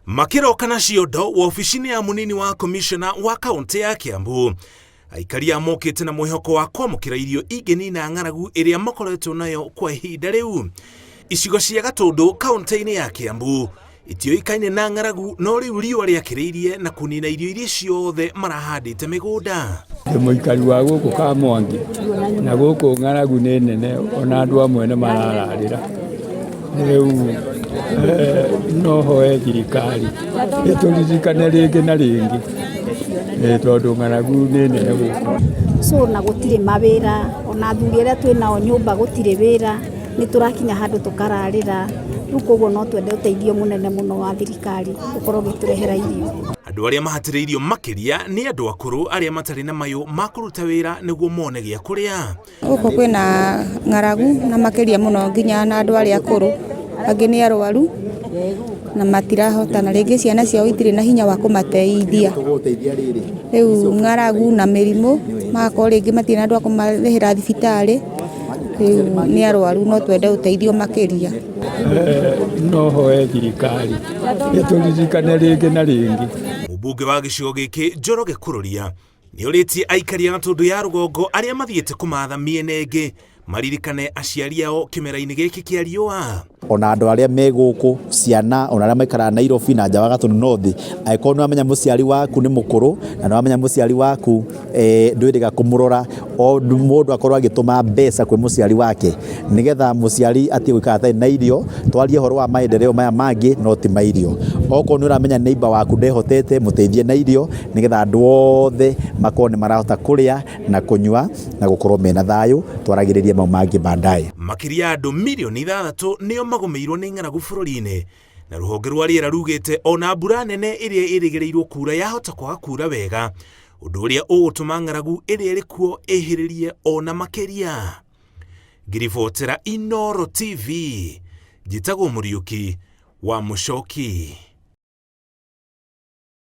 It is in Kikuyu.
Makĩroka na ciondo wabici-inĩ ya mũnini wa komishona wa kaũntĩ ya Kiambu. Aikari aya mokĩte na mwĩhoko wa kwamũkĩra irio ingĩnina ng'aragu ĩrĩa makoretwo nayo kwa ihinda rĩu. Icigo cia Gatũndũ kaũntĩ-inĩ ya Kiambu itiũĩkaine na ng'aragu no rĩu riũa rĩakĩrĩirie na kũnina irio iria ciothe marahandĩte mĩgũnda. Ndĩ mũikari wa gũkũ Kamwangi na gũkũ ng'aragu nĩ nene ona andũ amwe nĩ marararĩra. Rĩu no hoe thirikari ĩtũririkane rĩngĩ na rĩngĩ tondũ ng'aragu nĩ nene gũkũ. So na gũtirĩ mawĩra ona athuri arĩa twĩ nao nyũmba gũtirĩ wĩra, nĩ tũrakinya handũ tũkararĩra, rĩu koguo no twende ũteithio mũnene mũno wa thirikari ũkorwo ũgĩtũrehera irio. Andũ arĩa mahatĩrĩirio makĩria nĩ andũ akũrũ arĩa matarĩ na mayũ ma kũruta wĩra nĩguo mone gĩa kũrĩa. Gũkũ kwĩna ng'aragu na makĩria mũno nginya na andũ arĩa akũrũ, angĩ nĩ arwaru na matirahota na rĩngĩ ciana ciao itirĩ na hinya wa kũmateithia. Rĩu ng'aragu na mĩrimũ magakorwo rĩngĩ matirĩ na andũ a kũmarĩhĩra thibitarĩ, rĩu nĩ arwaru no twende ũteithio makĩria. No hoe thirikari ĩtũririkane rĩngĩ na rĩngĩ. Mũmbunge wa gĩcigo gĩkĩ Njoroge Kururia nĩorĩtie aikari a Gatũndũ ya rũgongo arĩa mathiĩte kũmatha mĩena ĩngĩ maririkane aciari ao kĩmera-inĩ gĩkĩ kĩa riũa. Ona andũ arĩa me gũkũ, ciana, ona arĩa maikaraga Nairobi na nja wa Gatũndũ North, angĩkorwo nĩ wamenya mũciari waku nĩ mũkũrũ na nĩ wamenya mũciari waku ndwĩrĩga kũmũrora, o mũndũ akorwo agĩtũma mbeca kwĩ mũciari wake nĩgetha mũciari atige gũikara atarĩ na irio, twarie ũhoro wa maendeleo maya mangĩ no ti ma irio. Okorwo nĩ ũramenya neighbour waku ndehotete, mũteithie na irio nĩgetha andũ othe makorwo nĩ marahota kũrĩa na kũnyua na gũkorwo mena thayũ, twaragĩrĩrie mau mangĩ baadaye. Makĩria ya andũ mirioni 6 nĩo magũmĩirwo nĩ ng'aragu bũrũri-inĩ, na rũhonge rwa rĩera rugĩte ona mbura nene ĩrĩa ĩrĩgĩrĩirwo kura yahota kwaga kura wega, ũndũ ũrĩa ũgũtũma ng'aragu ĩrĩa ĩrĩ kuo ĩhĩrĩrie ona makĩria. Ngĩribotera Inooro TV, njĩtagwo Mũriũki wa Mũcoki.